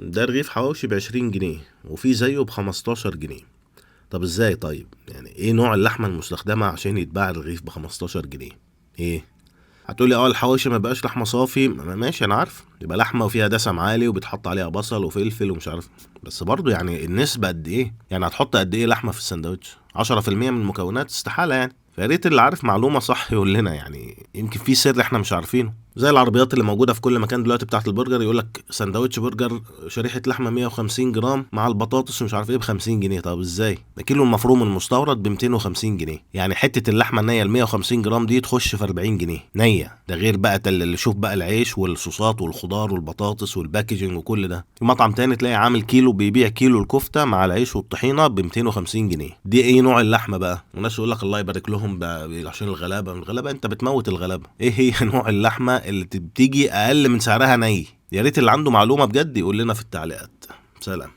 ده رغيف حواوشي ب20 جنيه وفي زيه ب15 جنيه. طب ازاي؟ طيب يعني ايه نوع اللحمة المستخدمة عشان يتباع الرغيف ب15 جنيه؟ ايه هتقولي؟ الحواوشي ما بقاش لحمه صافي. ماشي، انا عارف، يبقى لحمه وفيها دسم عالي وبيتحط عليها بصل وفلفل ومش عارف، بس برضو يعني النسبة قد ايه؟ يعني هتحط قد ايه لحمه في السندوتش؟ 10% من المكونات؟ استحالة يعني. فيا ريت اللي عارف معلومة صح يقول لنا، يعني يمكن في سر احنا مش عارفينه. زي العربيات اللي موجودة في كل مكان دلوقتي بتاعت البرجر، يقول لك سندوتش برجر شريحة لحمه 150 جرام مع البطاطس ومش عارف ايه ب 50 جنيه. طب ازاي؟ ده كيلو المفروم المستورد ب 250 جنيه، يعني حتة اللحمة النية ال 150 جرام دي تخش في 40 جنيه نيه. ده غير بقى اللي شوف بقى العيش والصوصات والخضار والبطاطس وال packaging وكل ده. في مطعم تاني تلاقي عامل كيلو، بيبيع كيلو الكفتة مع العيش والطحينه ب 250 جنيه. دي ايه نوع اللحمة بقى؟ وناس يقول لك الله يبارك لهم بقى عشان الغلابه. الغلابه؟ انت بتموت الغلابه. ايه هي نوع اللحمة اللي بتيجي اقل من سعرها ني؟ يا ريت اللي عنده معلومة بجد يقول لنا في التعليقات. سلام.